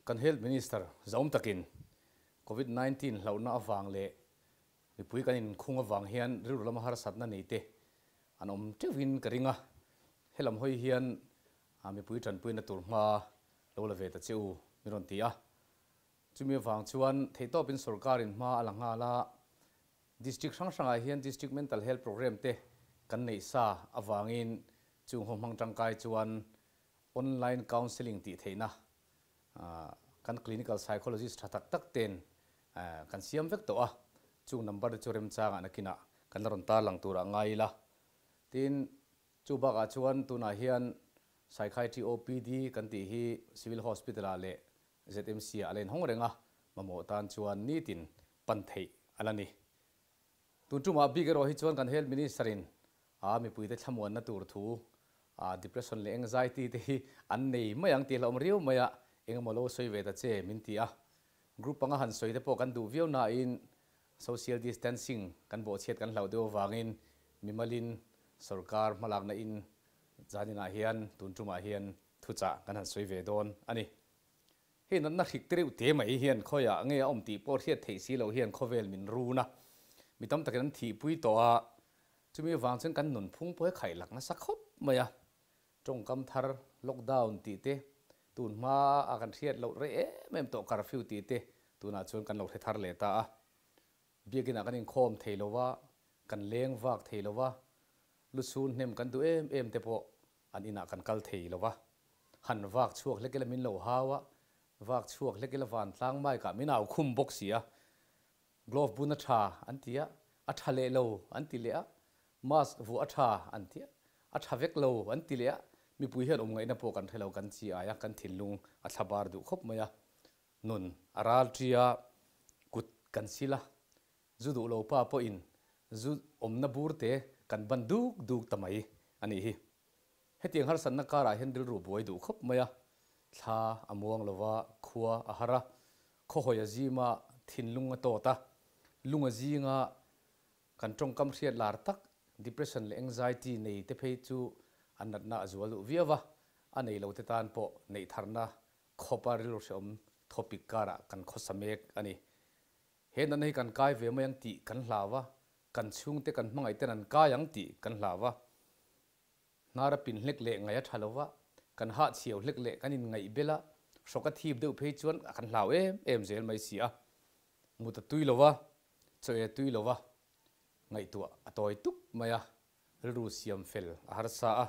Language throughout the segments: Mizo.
Kan Health Minister zaum takin Covid 19 hlauhna avang leh mipui kan inkhung avang hian rilru lama harsatna nei te an awm teuhin ka ring a, helam hawi hian mipui tanpuina tur hma lo la ve ta che u min rawn ti a. Chumi avang chuan theihtawpin sorkarin hma a la nghal a, District hrang hrangah hian District Mental Health Programme te kan neih sa avangin chung ho hmang tangkai chuan Online Counselling tih theihna kan Clinical Psychologist tha tak tak ten kan siam vek tawh a, chung number te chu remchangah nakinah kan la rawn tarlang turah ngai ila. Tin, chu bakah chuan tunah hian Psychiatry OPD kan tih hi Civil Hospital-ah leh ZMC-ah a la inhawng reng a, mamawh tan chuan nitin pan theih a la ni. Tun tumah bik erawh hi chuan kan Health Minister-in a mipuite thlamuanna tur thu depression leh anxiety te hi an nei mai ang tih hlauhawm riau mai a, engemaw lo sawi ve ta che min ti a. Group panga han sawi te pawh kan duh viau nain social distancing kan bawhchhiat kan hlauh deuh avangin mimalin sorkar hmalakna in zaninah hian tun tumah hian thuchah kan han sawi ve dawn a ni. Hei natna hrik te reuh te mai hian khawiah nge a awm tih pawh hriat theih si loh hian khawvel min run a, mi tam takin an thihpui tawh a, chumi avang chuan kan nunphung pawh hi khaih lak nasa khawp mai a, tawngkam thar lockdown tih te, tun hma a kan hriat loh rei em em tawh curfew tih te tunah chuan kan lo hre thar leh ta a, biakinah kan inkhawm thei lo va, kan leng vak thei lo va, lu chhun hnem kan duh em em te pawh An inah kan kal thei lo va, han vak chhuak hlek ila min lo hau a, vak chhuak hlek ila vantlang mic ah min au khum bawk si a, glove bun a tha an ti a, a tha leh lo an ti leh a, mask vuah a tha an ti a, a tha vek lo an ti leh a, mipui hian awm ngaihna pawh kan hre lo, kan chi ai a, kan thinlung a thla bar duh khawp mai a, nun a ral ṭi a, kut kan sil a, Zu duh lo pa pawhin zu awmna bur te kan ban duk duk ta mai a nih hi. Hetiang harsatna karah hian rilru buai duh khawp mai a, thla a muang lo va, khua a har a, khawhawi a zim a, thinlung a tawt a, lung a zing a, kan tawngkam hriat lar tak depression leh anxiety nei te phei chu an natna a zual duh viau va, a nei lo te tan pawh neih tharna khawpa rilru hrehawm thawpik karah kan khawsa mek a ni. He natna hi kan kai ve mai ang tih kan hlau a, kan chhungte kan hmangaih ten an kai ang tih kan hlau a. Hnara pin hlek leh ngaih a tha lo va, kan hahchhiau hlek leh kan inngaih bel a, hrawk a thip deuh phei chuan kan hlau em em zel mai si a. Mut a tui lo va, chaw e tui lo va, ngaihtuah a tawi tuk mai a, rilru siam fel a harsa a,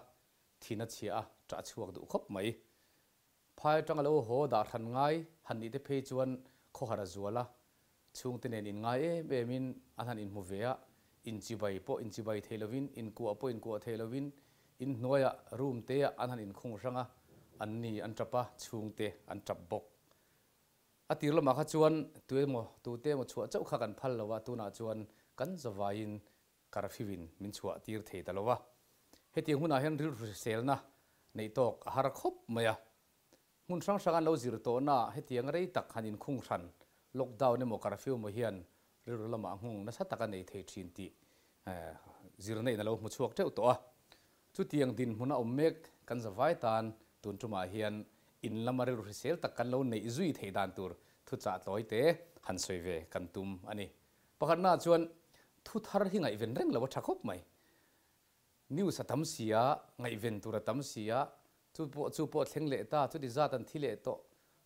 thin a chhia a, ṭah chhuak duh khawp mai. Phai atanga lo haw dah hran ngai han nih te phei chuan khawhar a zual a, chhungte nen inngai em em in an han inhmu ve a, inchibai pawh inchibai thei lovin, inkuah pawh inkuah thei lovin, inhnuaiah room te ah an han inkhung hrang a, an ni an tap a, chhungte an tap bawk. A tir lamah kha chuan tuemaw tute emaw chhuah chauh kha kan phal lo a, tunah chuan kan zavaiin Curfew-in min chhuah tir thei ta lo va. Hetiang hunah hian rilru hriselna neih tawk a har khawp mai a. Hmun hrang hrang an lo zir tawhnaah hetiang rei tak han inkhung hran, lockdown emaw curfew emaw hian rilru lamah nghawng nasa tak a nei thei thin tih zirna in a lo hmu chhuak teuh tawh a. Chutiang dinhmun a awm mek kan zavai tan tun tumah hian in lama rilru hrisel tak kan lo neih zui theih dan tur thuchah tlawi te han sawi ve kan tum a ni. Pakhatnaah chuan thu thar hi ngaihven reng lo a tha khawp mai. News a tam si a, ngaihven tur a tam si a, chu pawh chu pawh thleng leh ta, chuti zat an thi leh tawh,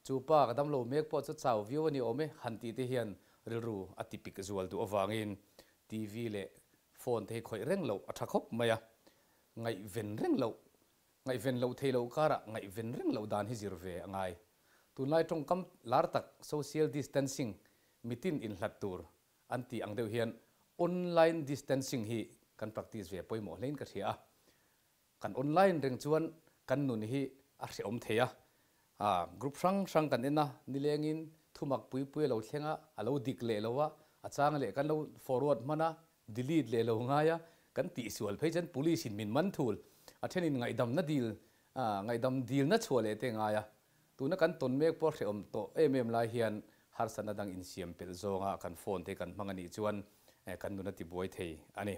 chu pa ka damlo mek pawh chu chau viau a ni awm e han tih te hian rilru a ti pik zual duh avangin TV leh phone te hi khawih reng loh a tha khawp mai a. Ngaihven reng loh, ngaihven loh thei loh karah ngaihven reng loh dan hi zir ve a ngai. Tunlai tawngkam lar tak social distancing mitin inhlat tur an tih ang deuh hian online distancing hi kan practice ve pawimawh hlein ka hria a. Kan online reng chuan kan nun hi a hrehawm thei a. Group hrang hrang kan en a, nilengin thumak pui pui a lo thleng a, a lo dik leh lo a, a chang leh kan lo forward hman a, delete leh lo ngai a, kan tihsual phei chuan police in min man thul, a thenin ngaihdamna dil ngaihdam dilna chhuah leh te ngai a. Tuna kan tawn mek pawh hrehawm tawh em em lai hian harsatna dang insiam pelh zawnga kan phone te kan hmang a nih chuan kan nun a tibuai thei a ni.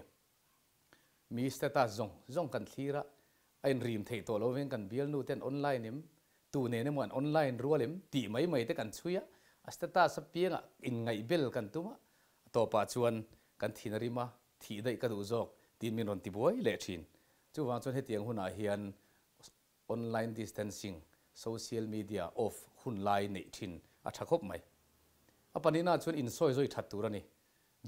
Mi status zawng zawng kan thlir a, a inrim theih tawh lovin kan bialnu ten online em? Tu nen emaw an online rual em tih mai mai te kan chhui a, a status apiangah inngaihbel kan tum a, a tawpah chuan kan thin a rim a, thih daih ka duh zawk tiin min rawn ti buai leh thin. Chuvang chuan hetiang hunah hian online distancing, social media off hun lai neih thin a tha khawp mai. A pahnihna chuan insawi zawi that tur a ni.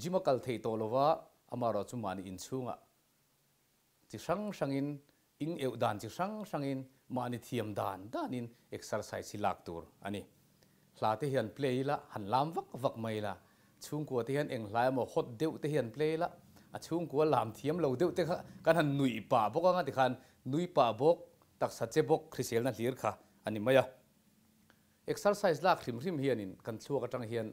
Gym a kal theih tawh lova, amaherawh chu mahni inchhungah chi hrang hrangin, ing euh dan chi hrang hrangin, mahni thiam dan danin exercise hi lak tur a ni. Hla te hian play ila, han lam vak vak mai ila, chhungkua te hian eng hla emaw hot deuh te hian play ila, a chhungkua lam thiam lo deuh te kha kan han nuih pah bawk anga tikhan nui pah bawk, taksa che bawk hriselna hlir kha a ni mai a. Exercise lak hrim hrim hianin kan thluak atang hian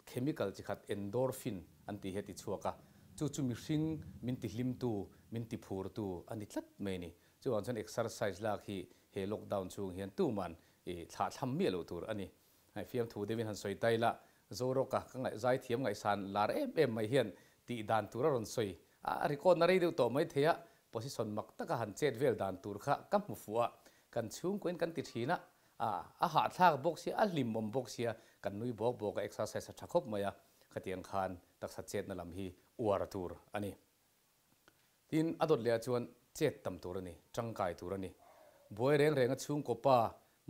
chemical chi khat endorphin an tih hi a ti chhuak a, chu chu mihring min ti hlimtu, min ti phurtu a ni tlat mai a ni. Chuvang chuan exercise lak hi he lockdown chhung hian tuman i thlah thlam miah loh tur a ni. Hei fiamthu deuhin han sawi ta ila, Zoroka ka ngaih zaithiam ngaihsan lar em em mai hian tih dan tur a rawn sawi a, a record na rei deuh tawh mai thei a, position mak taka han chet vel dan tur kha ka hmu fuh a, kan chhungkuain kan ti thin a, A, a hahthlak bawk sia, a hlimawm bawk sia, kan nui bawk bawk a, exercise a tha khawp mai a, khatiang khan taksa chetna lam hi uar tur a ni. Tin, a dawt leh ah chuan chet tam tur a ni, tangkai tur a ni. Buai reng reng a chhungkaw pa,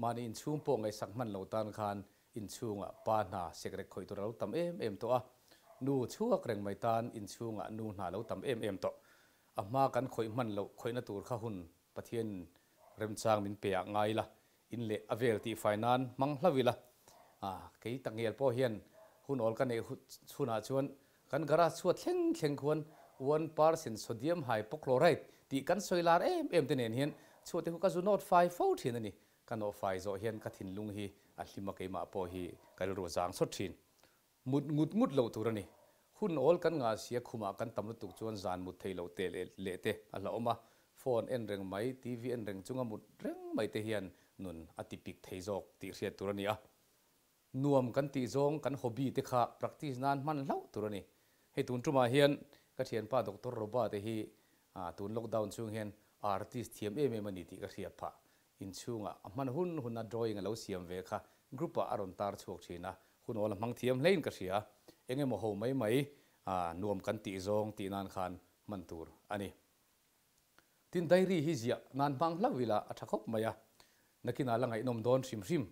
mahni inchhung pawh ngaihsak hman lo tan khan inchhungah pa hna sekrek khawih tur a lo tam em em tawh a, nu chhuak reng mai tan inchhungah nu hna a lo tam em em tawh. A hma kan khawih hman loh khawihna tur kha hun Pathian remchang min pe ah ngai ila, in leh a vel tih fai nan hmang hlauh ila. Kei takngial pawh hian hun awl ka neih chhunah chuan kan garage chhuat thleng thleng khuan 1% sodium hypochlorite tih kan sawi lar em em te nen hian chhuat te khu ka zu nawt fai fo thin a ni. Ka nawh fai zawh hian ka thinlung hi a hlim a keimah pawh hi ka rilru a zang sawt thin. Mut ngut ngut loh tur a ni. Hun awl kan ngah sia khumah kan tam lutuk chuan zan mut theih loh teh leh leh te a hlauhawm a, phone en reng mai, TV en reng chunga mut reng mai te hian nun a ti pik thei zawk tih hriat tur a ni a. Nuam kan tih zawng kan hobby te kha practice nan hman hlauh tur a ni. Hei tun tumah hian ka thianpa Doctor Roba te hi tun lockdown chhung hian artist thiam em em a ni tih ka hriat phah. Inchhungah a hman hun huna drawing a lo siam ve kha group ah a rawn tar chhuak thin a, hun awl a hmang thiam hlein ka hria. Eng emaw ho mai mai nuam kan tih zawng tih nan khan hman tur a ni. Tin, diary hi ziah nan hmang hlauh ila a tha khawp mai a, nakinah la ngaihnawm dawn hrim hrim.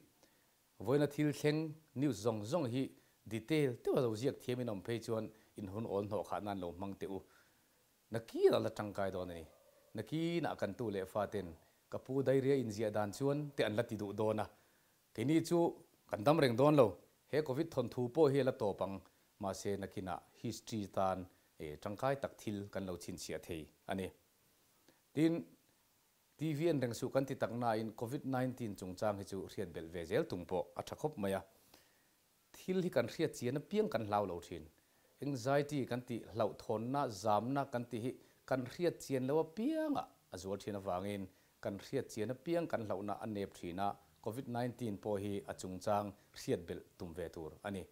Vawiina thil thleng news zawng zawng hi detail deuha lo ziak thiam in awm phei chuan in hun awl hnawh khah nan lo hmang teh u. Nakinah la tangkai dawn a ni. Nakinah kan tu leh faten ka pu dairia inziah dan chuan te an la ti duh dawn a. Keini chu kan dam reng dawn lo. He Covid thawnthu pawh hi a la tawp ang. Mahse nakinah history tan tangkai tak thil kan lo chhinchhiah thei a ni. Tin, TV en reng suh kan ti tak nain Covid 19 chungchang hi chu hriat belh ve zel tum pawh a tha khawp mai a. Thil hi kan hriat chian apiang kan hlau lo thin. Anxiety kan tih, hlauhthawnna, zamna kan tih hi kan hriat chian lo apiangah a zual thin avangin kan hriat chian apiang kan hlauhna a nep thin a, Covid 19 pawh hi a chungchang hriat belh tum ve tur a ni.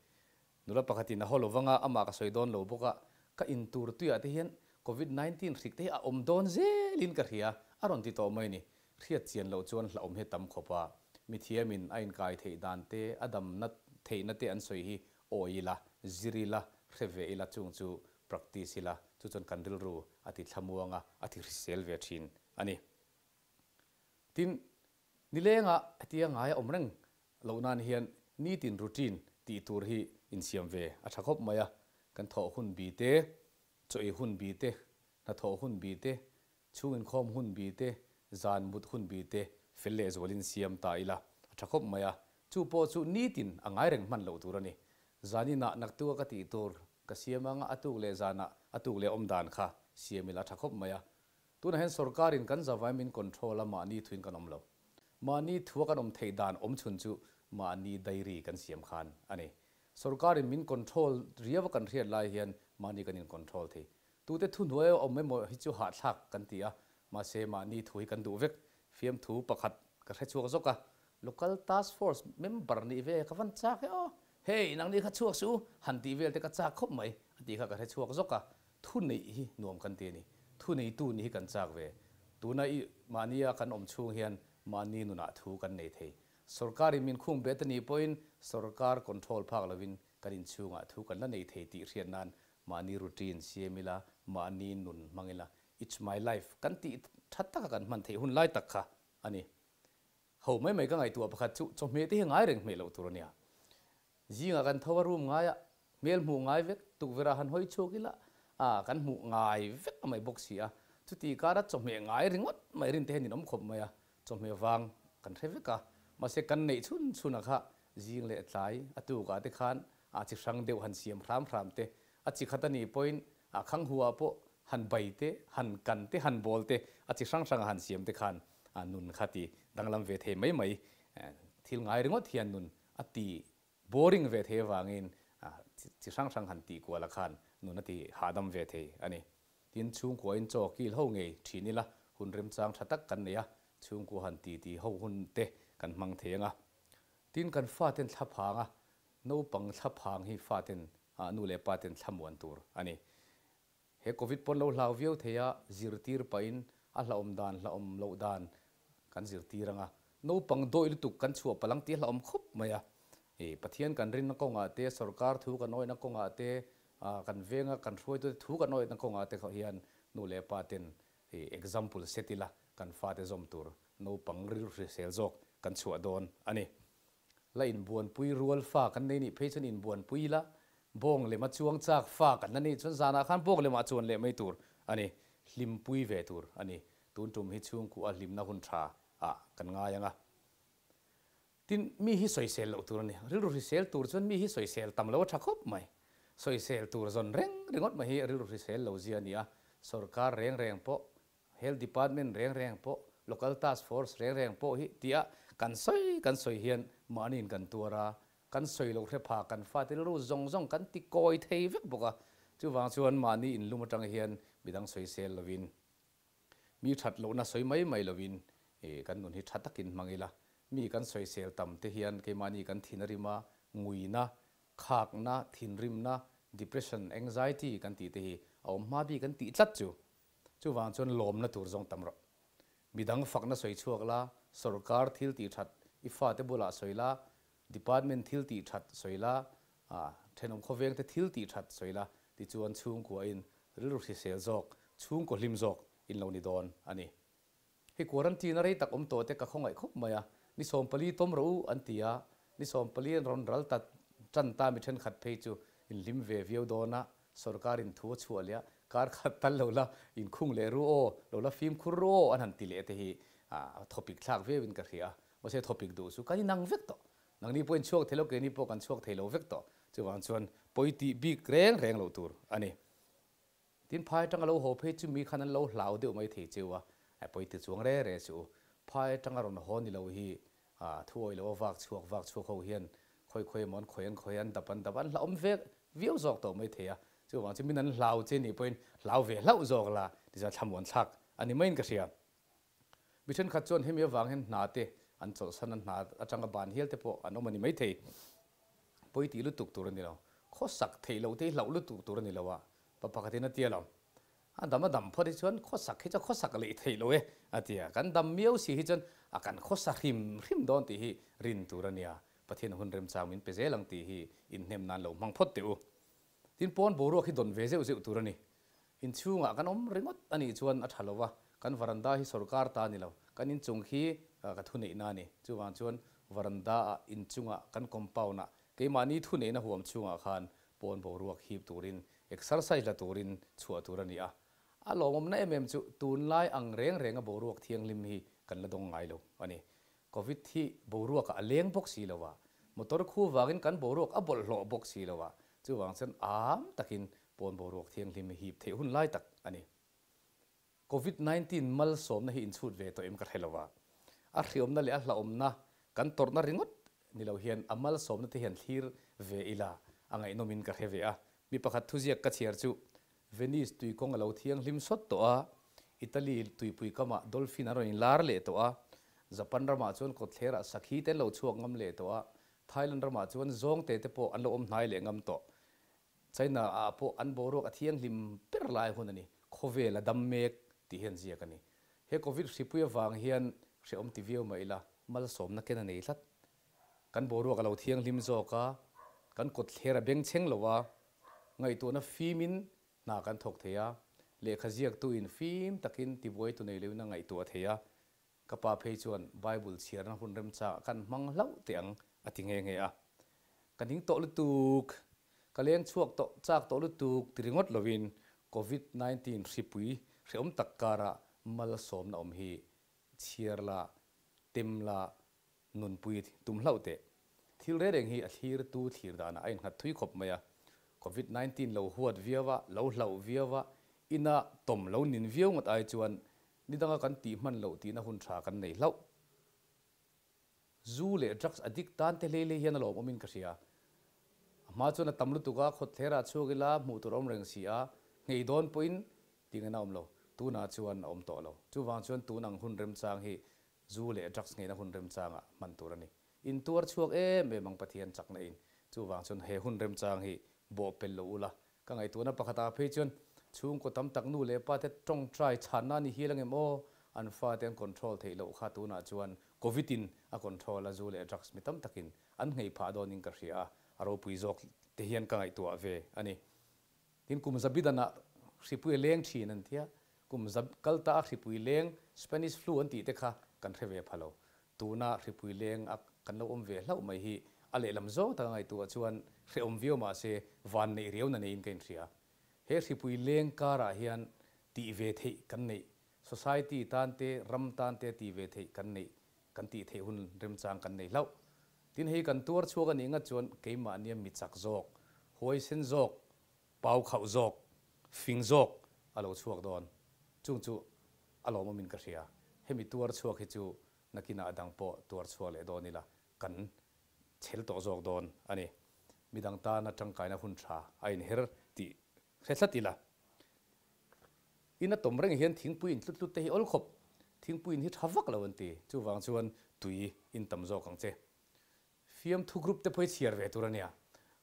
Nula pakhatin a haw lo vanga amah ka sawi dawn lo bawk a, ka in tur tuiah te hian Covid 19 hrik te hi a awm dawn zelin ka hria a rawn ti tawh mai ni. Hriat chian loh chuan hlauhawm hi a tam khawp a, mithiamin a inkai theih dan te, a damna theihna te an sawi hi awi ila, zir ila, hre ve ila chung chu practice ila, chu chuan kan rilru a ti thlamuang a, a ti hrisel ve thin a ni. Tin, nilenga hetia ngaia awm reng loh nan hian nitin routine tih tur hi insiam ve a tha khawp mai a, kan thawh hun bi te, chaw ei hun bi te, hnathawh hun bi te, Chhung inkhawm hun bi te, zan mut hun bi te fel leh zualin siam ta ila a tha khawp mai a, chu pawh chu nitin a ngai reng hman loh tur a ni. Zaninah naktuka ka tih tur ka siam anga a tuk leh zanah a tuk leh awm dan kha siam ila a tha khawp mai a. Tunah hian sorkarin kan zavai min control a mahni thuin kan awm lo. Mahni thua kan awm theih dan awm chhun chu mahni diary kan siam khan a ni. Sorkarin min control riau a kan hriat lai hian mahni kan in control thei. Tute thuhnuai a awm emaw hi chu hahthlak kan ti a, mahse mahni thu hi kan duh vek. Fiamthu pakhat ka hre chhuak zawk a, Local Task Force member nih ve ka van chak e aw, hei nangni kha chhuak suh u, han tih vel te ka chak khawp mai a tih kha ka hre chhuak zawk a, thu neih hi nuam kan ti a ni, thu neitu nih hi kan chak ve. Tuna i mahnia kan awm chhung hian mahni nunah thu kan nei thei. Sorkarin min khung bet a nih pawhin sorkar control phak lovin kan inchhungah thu kan la nei thei tih hriat nan mahni routine siam ila, mahni nun hmang ila, it's my life kan tih that taka kan hman theih hun lai tak kha a ni. Ho mai mai ka ngaihtuah pakhat chu chawhmeh te hi ngai reng hmeh loh tur a nia. Zingah kan tho a room ngaia hmel hmuh ngai vek, tukverh ah han hawi chhuak ila a kan hmuh ngai vek a mai bawk si a. Chuti kara chawhmeh ngai ringawt mai rin te hian in awm khawp mai a, chawhmeh vang kan hre vek a. Mahse kan neih chhun chhun ah kha zing leh tlai a tukah te khan a chi hrang deuh han siam hram hram te, a chi khat a nih pawhin a khang hu ah pawh han bai te, han kan te, han bawl te, a chi hrang hrang a han siam te khan a nun kha ti danglam ve thei mai mai. Thil ngai ringawt hian nun a ti boring ve thei avangin chi hrang hrang han tih kual a khan nun a ti hahdam ve thei a ni. Tin, chhungkuain chaw kil ho ngei thin ila hun remchang tha tak kan nei a, chhungkua han ti ti ho hun te kan hmang thei ang a. Tin, kan faten thlaphang a, naupang thlaphang hi faten nu leh paten thlamuan tur a ni. He Covid pawn lo hlau viau thei a, zirtir pahin a hlauhawm dan hlauhawm loh dan kan zirtir ang a. Naupang dawih lutuk kan chhuah palang tih a hlauhawm khawp mai a. I Pathian kan rinna kawngah te, sorkar thu kan awihna kawngah te, kan venga kan hruaitute thu kan awihna kawngah te khawh hian nu leh pa ten i example set ila kan fate zawm tur naupang rilru hrisel zawk kan chhuah dawn a ni. La inbuanpui rual fa kan nei nih phei chuan inbuanpui ila, bawng lema chuang chak fa kan la neih chuan zanah khan bawng lemah chuan leh mai tur a ni, hlimpui ve tur a ni. Tun tum hi chhungkuh a hlimna hun tha ah kan ngai ang a. Tin, mi hi sawisel loh tur a ni. Rilru hrisel tur chuan mi hi sawisel tam lo a tha khawp mai. Sawisel tur zawn reng ringawt mai hi rilru hrisel lo zia a ni a, sorkar reng reng pawh Health Department reng reng pawh, Local Task Force reng reng pawh hi tia kan sawi kan sawi hian mahniin kan tuar a, kan sawi loh hre pha kan fate rilru zawng zawng kan ti kawi thei vek bawk a. Chuvang chuan mahni inlum atang hian midang sawisel lovin, mi that lohna sawi mai mai lovin kan nun hi tha takin hmang ila, mi kan sawisel tam te hian keimahni kan thin a rim a, nguina, khakna, thinrimna, depression, anxiety kan tih te hi a awm hma bik an tih tlat chu. Chuvang chuan lawmna tur zawng tam rawh. Midang fakna sawi chhuak la, sorkar thil tih that i fate bulah sawi la, department thil tih that sawi la, thenawm khawvengte thil tih that sawi la, tichuan chhungkuain rilru hrisel zawk, chhungkaw hlim zawk in lo ni dawn a ni. Hei quarantine a rei tak awm tawh te ka khawngaih khawp mai a, ni 14 tawm rawh u an ti a, ni 14 an rawn ral ta tan ta mi thenkhat phei chu inhlim ve viau dawn a, sorkar in thu a chhuah leh a, kar khat tal lo la inkhung leh ru aw, lo la fimkhur ru aw an han ti leh te hi thawpik thlak viau in ka hria a, mahse thawpik duh chu kan inang vek tawh, nangni pawh in chhuak thei lo keini pawh kan chhuak thei lo vek tawh, chuvang chuan pawi tih bik reng reng loh tur a ni. Tin, phai atanga lo haw phei chu mi khan an lo hlau deuh mai thei cheu a, a pawi ti chuang re re chu. Phai atanga rawn haw ni lo hi thu awih lo a vak chhuak vak chhuak ho hian khawi khawi emaw an khawi an khawi an dap an dap an hlauhawm vek viau zawk tawh mai thei a. Chuvang chu min an hlau che nih pawhin hlau ve hlauh zawk la tichuan thlamuan thlak a ni maiin ka hria. Mi thenkhat chuan hemi avang hian hna te an chawlhsan a, hna atanga ban hial te pawh an awm a ni maithei. Pawi tih lutuk tur a ni lo. Khawsak theih loh te hi hlauh lutuk tur a ni lo a, pa pakhatin a tia lo. A dam a dam phawt hi chuan khawsak hi chu khawsak leh theih loh e a ti a. Kan dam miau si hi chuan a kan khawsa hrim hrim dawn tih hi rin tur a nia. Pathian hun remchang min pe zel ang tih hi inhnem nan lo hmang phawt teh u. Tin pawn boruak hi dawn ve zeuh zeuh tur a ni. Inchhungah kan awm ringawt a nih chuan a tha lo va, kan varanda hi sorkar ta a ni lo, kan inchung khi ka thuneihna a ni. Chuvang chuan varanda-ah inchungah kan compound-ah keimahni thuneihna huam chhungah khan pawn boruak hip turin exercise la turin chhuah tur a ni a. A lawmawmna em em chu tunlai ang reng renga boruak thianghlim hi kan la dawng ngai lo a ni. Covid hi boruakah a leng bawk si lo a, motor khu vangin kan boruak a bawlhhlawh bawk si lo a, chuvang chuan am takin pawn boruak thianghlim hi hip theih hun lai tak a ni. Covid 19 malsawmna hi inchhut ve tawh em ka hre lo a, a hriawmna leh a hlauhawmna kan tawrhna ringawt ni lo hian a malsawmna te hian thlir ve ila a ngaihnawmin ka hre ve a. Mi pakhat thuziak ka chhiar chu Venice tuikawng a lo thianghlim sawt tawh a, Italy tuipui kamah dolphin an rawn inlar leh tawh a, Japan ramah chuan kawtthlerah sakhi te an lo chhuak ngam leh tawh a, Thailand ramah chuan zawngte te pawh an lo awm hnai leh ngam tawh. China ah pawh an boruak a thianghlim ber lai hun a ni, khawvel a dam mek tih hian ziak a ni. He Covid hripui avang hian Hrehawm ti viau mah ila, malsawmna ken a nei tlat. Kan boruak a lo thianghlim zawk a, kan kawtthler a bengchheng lo a, ngaihtuahna fimin hna kan thawk thei a, lehkha ziaktuin fim takin tibuaitu nei loin a ngaihtuah thei a, ka pa phei chuan Bible chhiarna hun remchangah kan hmang hlauh teh ang a ti nghe nghe a. Ka ning tawh lutuk, ka leng chhuak tawh chak tawh lutuk ti ringawt lovin Covid 19 hripui hrehawm tak kara malsawmna awm hi chhiar la, tem la, nunpui tum hlauh teh. Thil reng reng hi a thlirtu thlir danah a innghat thui khawp mai a. Covid 19 lo huat viau a, lo hlauh viau a, ina tawm lo nin viau ngawt ai chuan ni danga kan tih hman loh tihna hun tha kan nei hlauh. Zu leh drugs addict tan te hlei hlei hian a lawmawmin ka hria. A hma chuan a tam lutuk a, khawtthler ah chhuak ila hmuh tur a awm reng si a, nghei dawn pawhin tih ngaihna a awm lo. Tunah chuan a awm tawh lo. Chuvang chuan tun ang hun remchang hi zu leh drugs ngheina hun remchangah hman tur a ni. Intuar chhuak em em ang Pathian chakna in. Chuvang chuan he hun remchang hi bawh pel lo ula. Ka ngaihtuahna pakhatah phei chuan chhungkaw tam tak nu leh pa te tawngtai chhanna a ni hial angem aw? An fate an control theih loh kha tunah chuan Covid in a control a zu leh drugs mi tam takin an nghei phah dawnin ka hria a, a ropui zawk te hian ka ngaihtuah ve a ni. Tin kum zabidanah hripui a leng thin an tia, kum za kal ta a hripui leng Spanish flu an tih te kha kan hre ve pha lo. Tuna hripui leng a kan lo awm ve hlauh mai hi a lehlam zawng taka ngaihtuah chuan hrehawm viau mah se van neih riau na neiin ka inhria. He hripui leng karah hian tih ve theih kan neih, society tan te, ram tan te tih ve theih kan neih, kan tih theih hun remchang kan nei hlauh. Tin hei kan tuar chhuak a nih ngat chuan keimahnia mi chak zawk, huaisen zawk, pau khauh zawk, fing zawk a lo chhuak dawn. Chung chu a lawmawmin ka hria. Hemi tuar chhuak hi chu nakinah a dang pawh tuar chhuak leh dawn ila kan chhel tawh zawk dawn a ni. Midang tana tangkaina hun tha a inher tih hre tlat ila. In a tawm reng hian thingpui in tlut tlut te hi awl khawp. Thingpui in hi tha vak lo an ti. Chuvang chuan tui in tam zawk ang che. Fiamthu group te pawh hi chhiar ve tur a nia.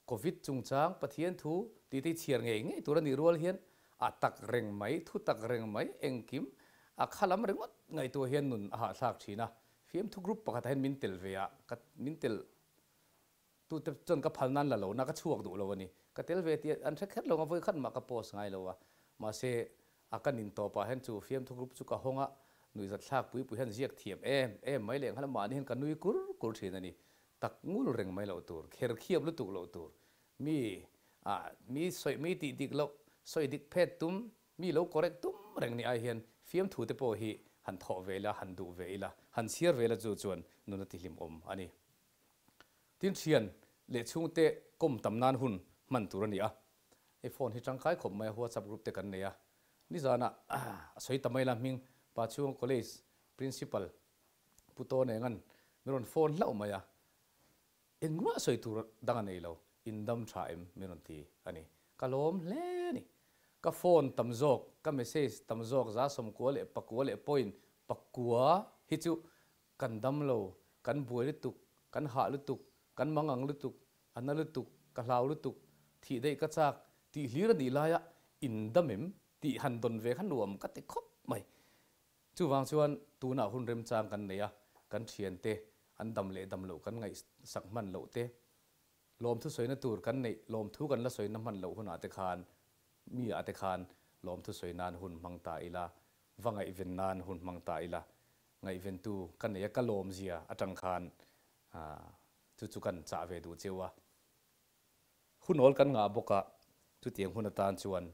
Covid chungchang Pathian thu tih te hi chhiar ngei ngei tur a nih rual hian a tak reng mai, thu tak reng mai, engkim a kha lam ringawt ngaihtuah hian nun a hahthlak thin a. Fiamthu group pakhatah hian min tel ve a, ka min tel tute chuan ka phal nan la lo na ka chhuak duh lo a ni. Ka tel ve tih an hre kher lo ang a, vawikhat mah ka post ngai lo a. Mahse A ka nin tawpah hian chu fiamthu group chu ka hawng a, nuihzat thlak pui pui hian ziak thiam em em mai leh nghal mahni hian ka nui kur kur thin a ni. Tak ngul reng mai loh tur, kher khiap lutuk loh tur, mi ah mi sawi mi tih dik loh, sawi dik phet tum, mi lo correct tum reng ni ai hian fiamthu te pawh hi han thawh ve ila, han duh ve ila, han chhiar ve ila chu chuan nun a ti hlimawm a ni. Tin thian leh chhungte kawm tam nan hun hman tur a ni a, Hei phone hi tangkai khawp mai a, WhatsApp group te kan nei a. Nizanah a sawi ta mai la hming Pachhunga College Principal Pu Tawn Engan min rawn phone hlauh mai a, engmah sawi tur dang a nei lo, in dam tha em min rawn ti a ni. Ka lawm hle a ni. Ka phone tam zawk, ka message tam zawk 194 leh pakua leh point pakua hi chu kan dam lo, kan buai lutuk, kan hah lutuk, kan mangang lutuk, A na lutuk, ka hlau lutuk, thih daih ka chak tih hlir a nih laia in dam em tih han dawn ve kha nuam ka ti khawp mai. Chuvang chuan tunah hun remchang kan nei a, kan thiante an dam leh dam loh kan ngaihsak hman loh te, lawmthu sawina tur kan neih lawmthu kan la sawina hman loh hunah te khan mi ah te khan lawmthu sawi nan hun hmang ta ila, va ngaihven nan hun hmang ta ila, ngaihventu ka nei a ka lawmzia atang khan Chu chu kan chah ve duh cheu a. Hunawl kan ngah bawk a, chutiang hun atan chuan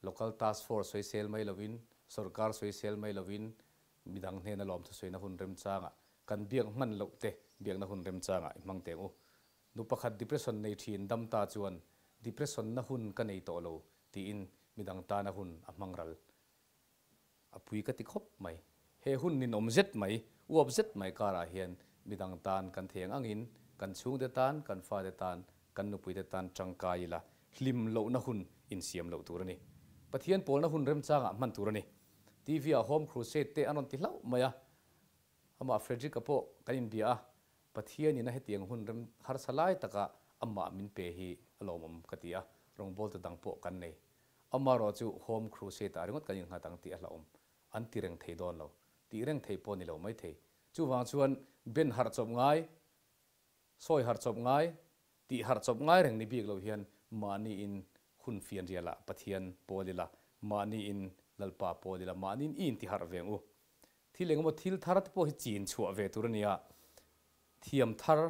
Local Task Force sawisel mai lovin, sorkar sawisel mai lovin, midang hnena lawmthu sawina hun remchangah kan biak hman loh te biakna hun remchangah i hmang teng u. Nu pakhat depression nei thin dam ta chuan depression na hun ka nei tawh lo tiin midang tana hun a hmang ral. A pui ka ti khawp mai. He hun ninawm zet mai, uap zet mai karah hian midang tan kan thei ang angin kan chhungte tan, kan fate tan, kan nupuite tan tangkai ila hlim lohna hun insiam loh tur a ni. Pathian pawlna hun remchangah hman tur a ni. TV ah Home Crusade te an rawn ti hlauh mai a. Amah Frederick-a pawh kan inbia a, Pathianin a hetiang hun rem harsa lai taka amah min pe hi a lawmawm ka ti a, rawngbawltu dang pawh kan nei. Amaherawh chu Home Crusade ah ringawt kan innghat ang tih a hlauhawm. An ti reng thei dawn lo. Tih reng thei pawh ni lo mai thei. Chuvang chuan ben harh chawp ngai, sawi harh chawp ngai, tih harh chawp ngai reng ni bik lo hian mahniin hun fian rialah Pathian pawl ila, mahniin Lalpa pawl ila, mahniin i inti harh ve ang u. Thil engemaw thil thar te pawh hi chin chhuah ve tur a nia. Thiam thar,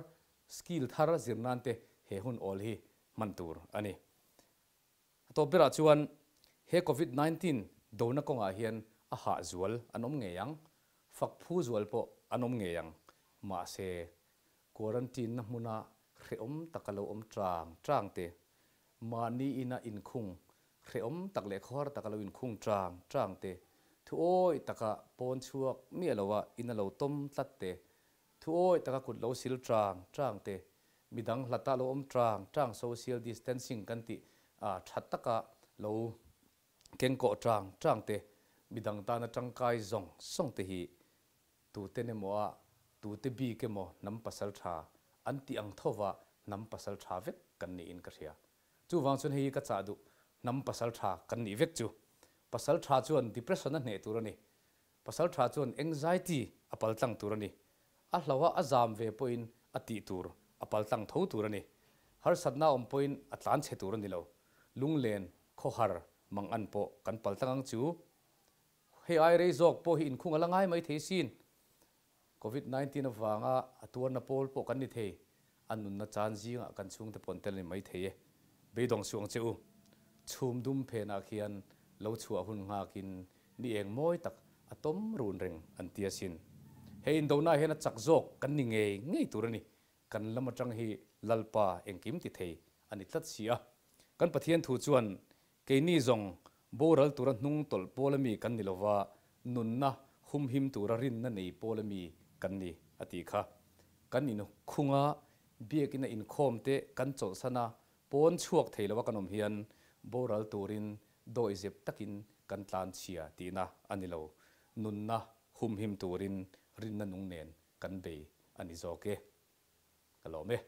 skill thar zir nan te he hun awl hi hman tur a ni. A tawp berah chuan he Covid 19 dona kawngah hian a hah zual an awm ngei ang, fak phu zual pawh an awm ngei ang. Mahse, quarantine na hmuna hrehawm taka lo awm chang chang te, mahni ina inkhung hrehawm tak leh khawhar taka lo inkhung chang chang te, thu awih taka pawn chhuak miah loa ina lo tawm tlat te, Thu awih taka kut lo sil chang chang te, midang hlata lo awm chang chang social distancing kan tih that taka lo kengkawh chang chang te, midang tana tangkai zawng zawng te hi tuten emaw a tute bik emaw hnam pasal tha an tih ang thova hnam pasal tha vek kan niin ka hria. Chuvang chuan hei hi ka chah duh hnam pasal tha kan nih vek chu. Pasal tha chuan depression a hneh tur a ni. Pasal tha chuan anxiety a pal tlang tur a ni. A hlauha a zam ve pawhin a tih tur a pal tlang tho tur a ni. Harsatna awm pawhin a tlan chhe tur a ni lo. Lunglen, khawhar, mangan pawh kan pal tlang ang chu. Hei ai rei zawk pawh hi inkhung a la ngai mai thei sin. Covid 19 avanga a tuarna pawl pawh kan ni thei. A nunna chan zingah kan chhungte pawn tel a ni mai thei e. Beidawng suh ang che u. Chhum dum phenah khian lo chhuah hun nghakin ni eng mawi tak a tawm run reng an ti asin. He indona hian a chak zawk kan ni ngei ngei tur a ni. Kan lam atang hi Lalpa engkim ti thei a ni tlat si a. Kan Pathian thu chuan keini zawng boral tura hnung tawlh pawl ami kan ni lova, nunna humhim tura rinna nei pawl ami kan ni a tih kha. Kan inkhunga biakina inkhawm te kan chawlhsan a, pawn chhuak thei lova kan awm hian boral turin dawihzep takin kan tlan chhia tihna a ni lo. Nunna humhim turin rinna nung nen kan bei a ni zawk e. Ka lawm e.